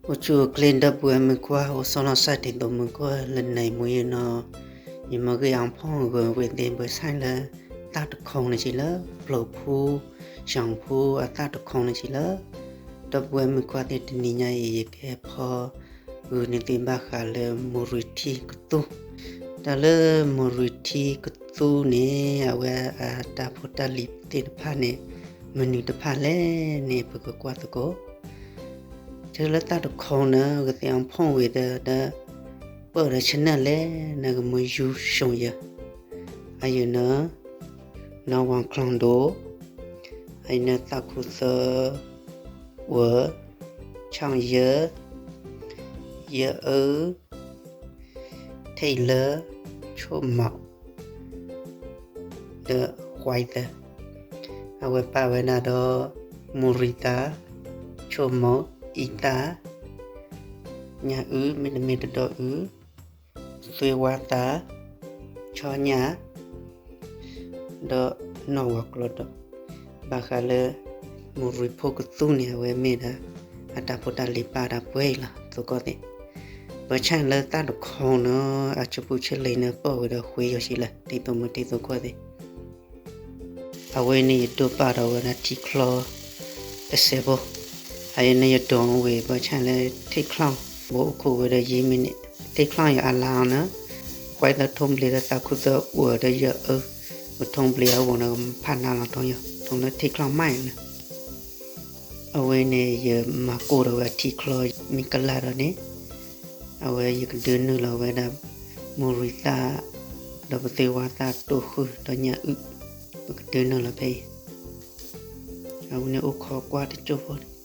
အိၣ်ဆူၣ်အိၣ်ချ့ဒီပုၢ်ဝဲၢ်မုၣ်ခွါ အိၣ်ဆီလီၤစၢ်တံၤသကိးမုၣ်ခွါလၢနံၤမူယံၤနီၤ, ယမ့ၢ်ဂ့ၢ်အီၤဖီၣ်ဂၢၢ်ဝဲသ့ၣ်ဘၣ်ဆၣ်လၢ တၢ်တခီန့ၣ်စံးလၢ ဖျိးဖူ ဆၣ်ဖူအတၢ်တခီန့ၣ်စံးလၢ ဒီပုၢ်ဝဲၢ်မုၣ်ခွါသ့ၣ်တနံၤညါအံၤ ယကဟဲဖီၣ်ဂုာ်န့ၢ်သုဘၣ်ဃးလၢ မိၢ်ရံၤထံကသူ, တၢ်လၢမိၢ်ရံၤထံကသူန့ၣ် အဝဲအတၢ်ဖိတၢ်လံၤသ့ၣ်တဖၣ်န့ၣ် မနုၤတဖၣ်လဲၣ်န့ၣ် ပကကွၢ်သကိး ထဲလၢတၢ်တခီန့ၣ် ကသ့ၣ်အီၤဖီၣ်ဝဲဒီး ဒီး ပၢၢ်ဒီးဆနၢၣ်လဲၣ် နကမ့ၢ်ယူၢ်ဆိယၤ, အယုၢ်န့ၣ် နီၢ်ဝီၤချီၣ်ဒိၣ်, အယုၢ်န့ၣ်သးခုသၢ ဝၢ, ဆၣ်ယဲၢ်, ယဲၢ်အၢ, ထံၣ်လၢ, ဆိၣ်မီၢ် ဒီး white သၢ, အဝဲပာ်ဝဲဒၣ်ဒီး မိၢ်ရံၤသၣ်, ဆိၣ်မီၢ်, အံသၣ်, ညၣ်အုၣ် မ့တမ့ၢ်တဒီးအုၣ်, သွ့ဝါသၣ်, ဆီညၣ် ဒီးနီၢ်ဝီၤကျီဒိၣ်, ဘၣ်ဃးလၢ မိၢ်ရံၤဖိကသူန့ၣ် အဝဲမ့ၢ်ဒၣ် အတၢ်ဖိတၢ်လံၤပာ်တၢ်ပှဲၤအံၤလီၤ သကိးသ့ၣ်, ဘၣ်ဆၣ်လၢတၢ်တခီန့ၣ် အဆၢပူဆၢလ့ၤန့ၣ် ပၢၢ်ဝဲဒီးဃ့ယီၤဆံးလၢ တံၤသကိးမုၣ်တံၤသကိးသ့ၣ် အဝဲန့ၣ်ယဒိးပာ်ဒီးဝဲဒၣ်ထံချီ တစဲးဖိ, အယုၢ်န့ၣ်ယဒိးဝဲ ဘၣ်ဆၣ်လၢထံချီ ဘၣ်အိၣ်ခိးဝဲဒီးယံာ်မံးနံး, ထံချီယအါလါအီၤန့ၣ် white သၢ ထိၣ်ဘျ့းဒီးသးခုသၢ အူၣ်ဒီးယဲၢ်အၢ, ပထိၣ်ဘျ့းအဝဲန့ၣ် ကဖးနါလီၤထီၣ်ယီၤ ထီၣ်လၢထံချီမးအံၤန့ၣ် အဝဲန့ၣ်ယမၤကိၢ်ဒီးဝဲထံချီ မ့ၢ်ကလၢ်ဒီးန့ၣ် အဝဲယကဒုးနုာ်လီၤဝဲဒၣ် မိၢ်ရံၤသၣ် ဒီးပသွ့ဝါသၣ်တိၢ်ဃုာ်ဒီးညၣ်အုၣ် ပကဒုးနုာ်လီၤဖဲအံၤ, အဝဲန့ၣ်အိၣ်ခိးကွၢ်တစိၢ်ဖိန့ၣ်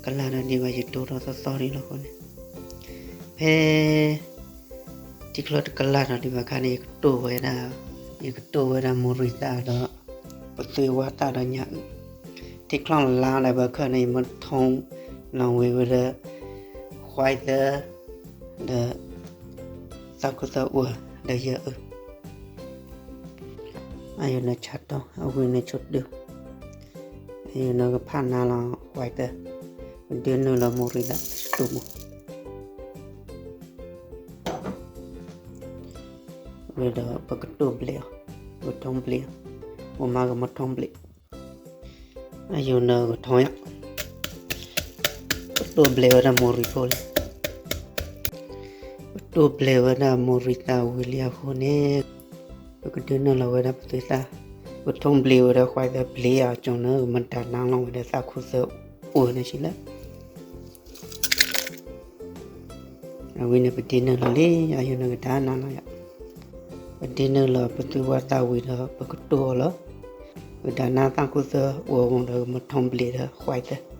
ကလၢ်ဒီးဒံးဘၣ်ယတိၢ်ထီၣ်သီသီဒံးလီၤအဃိန့ၣ်, ဖဲ ထံချီတကလၢ်ဒီးဒံးဘၣ်ခါန့ၣ် ယကတိၢ်ဝဲဒၣ်, ယကတိၢ်ဝဲဒၣ်မိၢ်ရံၤသၣ်ဒီး ပသွ့ဝါသၣ်ဒီးညၣ်အုၣ်, ထံချီလါဒီးဘၣ်ခါန့ၣ် ယမ့ၢ်ထိၣ်လီၤဝံၤဝဲဒီး white သၢ ဒီး သးခုသၢ အူၣ် ဒီးယဲၢ်အၢ, အယုၢ်န့ၣ်ဆါတီၢ် အဝဲန့ၣ်ဆိတၢ်, အယုၢ်န့ၣ်ကဖးနါလီၤ white သၢ, ကဒုးနုာ်လီၤမိၢ်ရံၤသၣ်တစိၢ်ဖိ ဝဲဒီးပကတိၢ်ဘျ့းအီၤ, ပထိၣ်ဘျ့းအီၤ, ပမၤကမၤထိၣ်ဘျ့း, အယုၢ်န့ၣ်ကထိၣ်ညါ, ပတိၢ်ဘျ့းဝဲဒၣ်မိၢ်ရံၤဖိလံ, ပတိၢ်ဘျ့းဝဲဒၣ်မိၢ်ရံၤသၣ်ဝံၤလံအဃိန့ၣ်, ပကဒုးနုာ်လီၤဝဲဒၣ်ပသွ့သၣ်, ပထိၣ်ဘျ့းဝဲဒၣ် white သၢ ဘျ့းအီၤကၠီန့ၣ် ကမၤတၢ်နါလီၤဝဲဒၣ်သးခုသၢ အူၣ်န့ၣ်ဆံးလၢ အဝဲန့ၣ်ပဒုးနုာ်လီၤလံ အယုၢ်န့ၣ်ကဒါနါလီၤယၤ, ပဒုးနုာ်လီၤပသွ့ဝါသၣ်ဝံၤဒီး ပကတိၢ်အီၤလီၤ, ကဒါနါသးခုသၢ အူၣ်ဝံၤဒီး ကမၤထိၣ်ဘျ့းဒီး white သၢ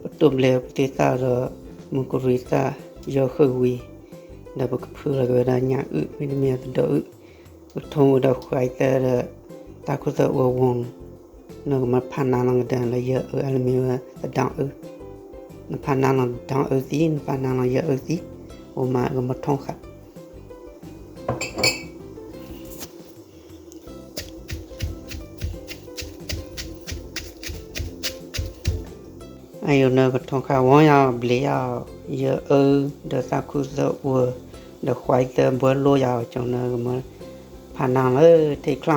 ပတိၢ်ဘျ့းပသွ့သၣ်ဒီး မိၢ်ရံၤသၣ် ယီၤဃုာ်ဝံၤ, ဒီးပကဖုလီၤက့ၤဝဲဒၣ်ညၣ်အုၣ် မ့တမ့ၢ်သဒီးအုၣ်, ပထိၣ်ဝံၤဒီး white သၢ ဒီး သးခုသၢ အူၣ်ဝံၤ, နကမၤဖးနါလီၤကဒါလၢယဲၢ်အၢ အလၢမ့ၢ်ဝဲသဒီးအုၣ်, နဖးနါလီၤသဒီးအုၣ်သံ နဖးနါလီၤယဲၢ်အုၣ်သံ, အိၣ်မးကမၤထိၣ်ဃာ် အယုၢ်န့ၣ်ကထိၣ်ဃာ်ဝီယၤ ဘျ့းယၤ, ယဲၢ်အၢ ဒီးသးခုသၢ အူၣ် ဒီး white သၢ ဘှဲလိယၤကၠီန့ၣ် ကမၤဖးနါလီၤ ထံချီ, ထံ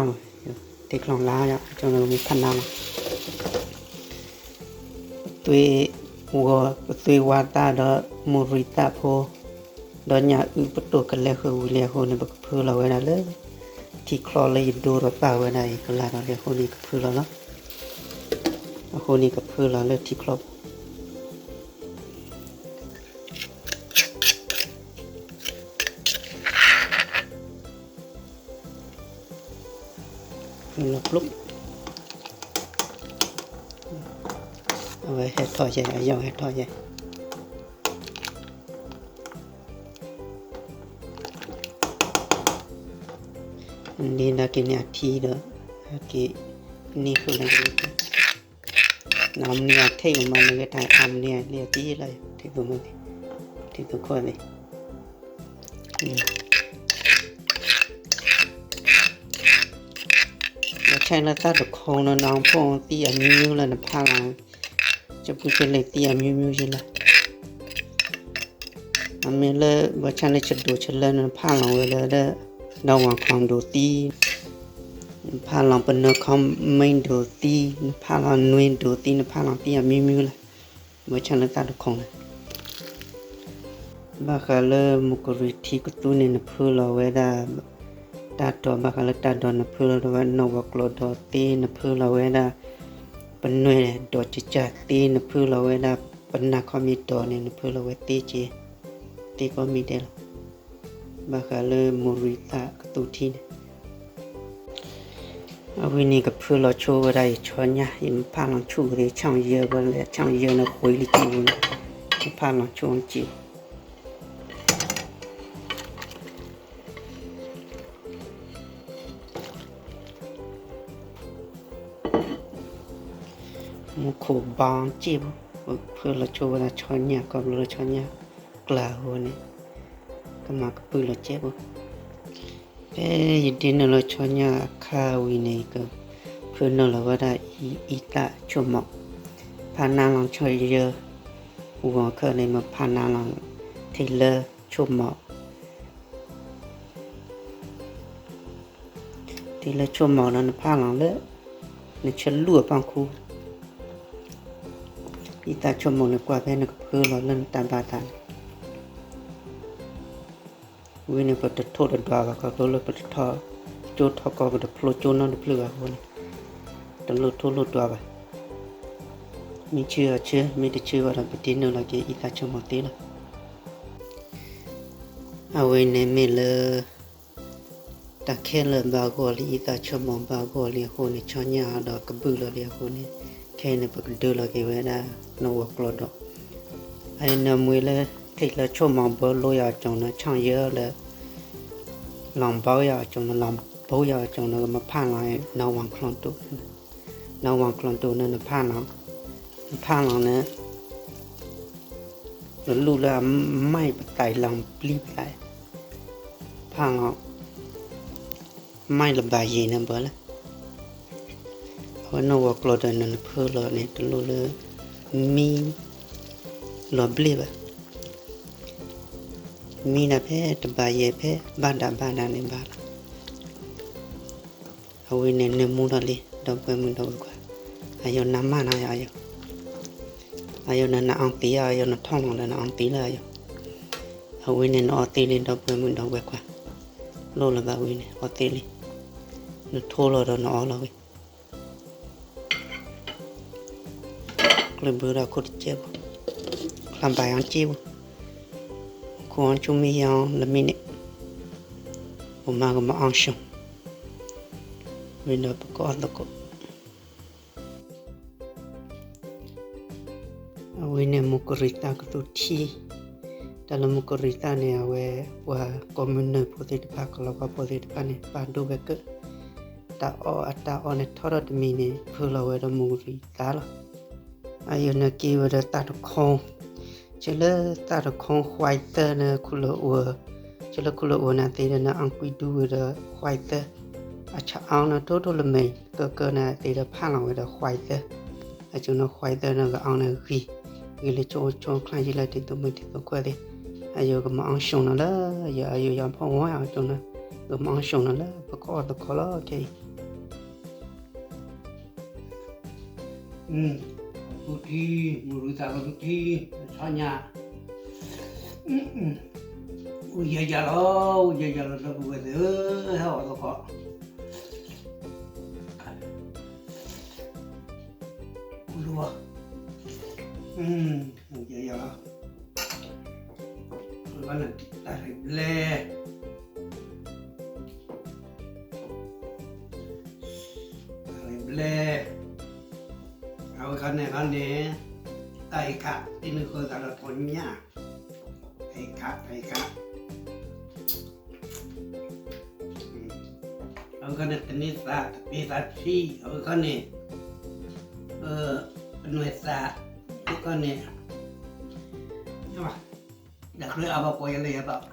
ချီလါယၤကၠီန့ၣ် ကမၤဖးနါလီၤ သွ့ဝါ, ပသွ့ဝါသၣ်ဒီး မိၢ်ရံၤသၣ်ဖိ, ဒီးညၣ်အုၣ်ပတိၢ်ကလဲၤဃုာ်ဝံၤလံအဃိန့ၣ် ပကဖုလီၤဝဲဒၣ်လၢ ထံချီလၢယဒိဒီးပာ်ဝဲဒၣ်အံၤ ကလၢ်ဒီးလံအဃိန့ၣ် ကဖုလီၤလီၤ. အဃိန့ၣ်ကဖုလီၤလၢထံချီ လီၤပျိ, အဝဲဟဲထီၣ်ယဲ အယီၢ်ဟဲထီၣ်ယဲ န့ၣ်ဒီးက့ၤန့ၢ်အထံဒီး က့ၤန့ၢ်ဃုာ်လၢ နမ့ၢ်အထံၣ်မး နကထါအါမးန့ၣ် လံအသံလီၤ ထံၣ်ပမ့ၢ်န့ၣ် ထံၣ်ပခိၣ်န့ၣ် လၢ ဆဲးလၢတၢ်တခိၣ်န့ၣ် နအီၣ်ဖှိၣ်သံအမျိုးမျိုးလၢနဖးလီၤ, ဆၢပူဆၢလ့ၣ်သံအမျိုးမျိုးယဲလီၤ. အမ့ၢ်လၢ ဘၣ်ဆၣ်လၢဆဒိၣ်ဆလၢန့ၣ် နဖးလီၤဝဲလၢ ဒီဝီၤခီၣ်ဒိၣ်သံ, နဖးလီၤပနၢၤခီမ့ဒိၣ်သံ, နဖးလီၤနွံဒိၣ်သံ, နဖးလီၤသံအမျိုးမျိုးလီၤ. ဘၣ်ဆၣ်လၢတၢ်တခိၣ်န့ၣ် ဘၣ်ဃးလၢမူကရံထံကသူန့ၣ် နဖၢလီၤဝဲဒၣ် တၢ်ဒိး, ဘၣ်ဃးလၢတၢ်ဒိး နဖၢလီၤဝဲနီၣ်ဝီၤကျိၤဒိးသ့, နဖၢလီၤဝဲဒၣ် ပနွဲၢ်ဒိးကကၢ်သ့, နဖၢလီၤဝဲဒၣ် ပနၢ်ခီမ့ဒိၣ်န့ၣ် နဖၢလီၤဝဲသ့က့ၤ, သ့ကိးမံၤဒဲးလီၤ. ဘၣ်ဃးလၢမူရံသၣ်ကသူထံန့ၣ် အဝဲန့ၣ်ကဖၢလီၤဆိဝဲဒၣ်ယဆီညၣ်, ယမ့ၢ်ဖးလီၤဆူၣ်ကသ့ ဆၣ်ယၢဘၣ်လဲၣ်, ဆၣ်ယၢန့ၣ်ဃုလံက့ၤပူၤန့ၣ်, ယဖးလီၤဆိၣ်က့ၤ မူခိၣ်ဘီက့ၤပူၤ, ဖၢလီၤဆိဝဲဒၣ်ဆီညၣ် ခီဖျိလၢဆီညၣ်ကျၢၤအဃိန့ၣ် ကမၤကပုာ်လီၤက့ၤပူၤ. ဖဲယဒ့နုာ်လီၤဆီညၣ်အခါဝံၤန့ၣ် ကဖၢနုာ်လီၤဝဲဒၣ်အံသၣ်ဆိၣ်မီၣ်, ဖးနါလီၤဆီယၢ, ဝီၤခၢၣ်န့ၣ် မ့ၢ်ဖးနါလီၤ ထံလၢဆိၣ်မီၣ် ထံလၢဆိၣ်မီၣ်ဒီး နဖးလီၤလၢ နဆၢလူၢ်အပူၤခူ, အံသၣ်ဆိၣ်မီၣ်န့ၣ် ကွၢ်ဖဲနကဖၢလီၤလၢနတၢ်ဘၣ်သးန့ၣ် ဝံၤန့ၣ် ပတထိၣ်တဒွးဘၣ် ခီဖျိလၢပတထီၣ်ကၠိထီၣ်ကီၢ် ပတဖျိကၠိနီတဖျၢၣ်ဘၣ်အဃိန့ၣ် တလိၣ်ထိၣ်လိၣ်ဒွးဘၣ်. မ့ၢ်ဆှၢအီၤဆှၢ, မ့ၢ်တဆှၢဘၣ်ဒီး ပဒ့နုာ်လီၤက့ၤအံသၣ်ဆိၣ်မီၣ်သ့လီၤ. အဝဲန့ၣ်မ့ၢ်လၢ တၢ်ခဲလၢာ်ဘၣ်ဂီၢ်လံ အံသၣ်ဆိၣ်မီၣ်ဘၣ်ဂီၢ်လံအဃိန့ၣ် ဆီညၣ်ဒီးကဘုၣ်လီၤလံအဃိန့ၣ် ခဲအံၤန့ၣ် ပကဒုးလီၤက့ၤဝဲဒၣ် နီၣ်ဝီၤကျိၤဒီး အအံၤနမှံၤလၢ ထံလၢဆိၣ်မီၣ်ဘၢလိယၤအစိၤန့ၣ် ဆီညၣ်ယၢလၢ လီၤဘၢယၤအစိၤန့ၣ် လီၤဘၢယၤအစိၤန့ၣ် ကမၤဖးလီၤ နီၣ်ဝီၤကျိၤဒိၣ်, နီၣ်ဝီၤကျိၤဒိၣ်န့ၣ် နဖးလီၤ, နဖးလီၤန့ၣ် နလူၢ်လၢအမါပသးလီၤဘျံပသး, ဖးလီၤ မါလၢဘၣ်ယဲၢ်န့ၣ်ဘၣ်လၢ အဝဲနီၣ်ဝီၤကျိၤဒီး နနဖၢလီၤန့ၣ် တလိၣ်လၢ မံ လီၤဘျံဘၣ်, မံဒၣ်ဖဲတဘၣ်ယဲၢ်ဖဲဘၣ်ဒၣ်ဘၣ်ဒၣ်န့ၣ်ဘၣ်လီၤ. အဝဲန့ၣ်နၢမူထီၣ်လံ ဒီပုၢ်ဝဲၢ်မုၣ်ဒီပုၢ်ဝဲၢ်ခွါ, အယိာ်နးမးနီၤယၤအယိာ်, အယိာ်နနအီသံးယၤ အယိာ်နထီၣ်လီၤဒီးနအီသံးလၢအယိာ်, အဝဲန့ၣ်နအီသံးလံ ဒီပုၢ်ဝဲၢ်မုၣ်ဒီပုၢ်ဝဲၢ်ခွါ, လိၣ်လၢၤဘၣ်ဝဲန့ၣ် အီသံးလံ, နထိလီၤဒီးနအီလီၤဝဲ ကျၢၢ်ဘုဒီးခိၣ်တကဲဘၣ်, ချၢ်ဘၣ်ယၤက့ဘၣ်, ခိၣ်အီၣ်ဆူၣ်မ့ၢ်ယၤလၢမံးနံး, ပမၤကမၤအီၣ်ဆူၣ်, ဝဲဒီးပကအီၣ်သကိး အဝဲန့ၣ်မူကရံသၣ်ကသူထံ, တၢ်လၢမူကရံသၣ်န့ၣ် အဝဲ ပှၤကီၢ်မုၢ်နၢၤဖိသ့ၣ်တဖၣ် ကလီၤဘၣ်ဖိသ့ၣ်တဖၣ်န့ၣ် ပာ်ဒိၣ်ဝဲကၢၢ်, တၢ်အီၣ်အတၢ်အီၣ်န့ၣ် ထီထီၣ်တမံၤန့ၣ် ဖၢလီၤဝဲဒီးမူကရံသၣ်လီၤ. အယိာ်နက့ၤဝဲဒီးတၢ်တခီ, ဆၢလၢတၢ်တခီ white သၢ န့ၣ် ခူလၢအိၣ်, ဆၢလၢခူလၢအိၣ်န့ၣ်သ့ဒီး နအီၣ်ကွံဒူဝဲဒီး white သၢ, အဆၢအီၣ်န့ၣ် ထိၣ်ထိၣ်လၢမဲာ် ကၢကၢန့ၣ်သ့ဒီး ဖးလီၤဝဲဒီး white သၢ, အစိၤန့ၣ် white သၢ န့ၣ် ကအီၣ်န့ၣ်ဂ့ၤ, ဂ့ၤလၢဆိဆိချါယံၤလၢထံၣ်သူမုၢ်ထံၣ်သူခွဲးသ့ၣ်, အယိာ်ကမၤအီၣ်ဆူၣ်နီၤလၢ ယအယိာ်ယဖီၣ်ဝီအစိၤန့ၣ်, ကမၤအီၣ်ဆူၣ်နီၤလၢ ပကအီၣ်သခီလီၤခဲအံၤ သူထံ, မူရံသၣ်ကသူထံ, ဆီညၣ်, အိၣ်ယဲၢ်ယၤလီၤ, အိၣ်ယဲၢ်ယၤလီၤ ဒီပုၢ်ဝဲၢ်သ့ၣ်ဧၢ, ဟဲအီၣ်သကိး, လူၤ, အိၣ်ယဲၢ်ယၤလီၤ, အဝဲန့ၣ်တၢ်ရံၣ်ဘျဲ တၢ်ရံၣ်ဘျဲ, အဝဲခါန့ၣ်ခါန့ၣ်, တၢ်အံၤခါ တနုၤဃီသးဒီးထီၣ်ညၣ်, တၢ်အံၤခါ တၢ်အံၤခါ, အဝဲခါန့ၣ် တမ့ၢ်သး တမ့ၢ်သးထံ အဝဲခါန့ၣ်, ပနွဲၢ်သး, အဝဲခါန့ၣ်, တၢ်ချၢအါဘၣ်ပှၤယၤလၢယၤဘၣ်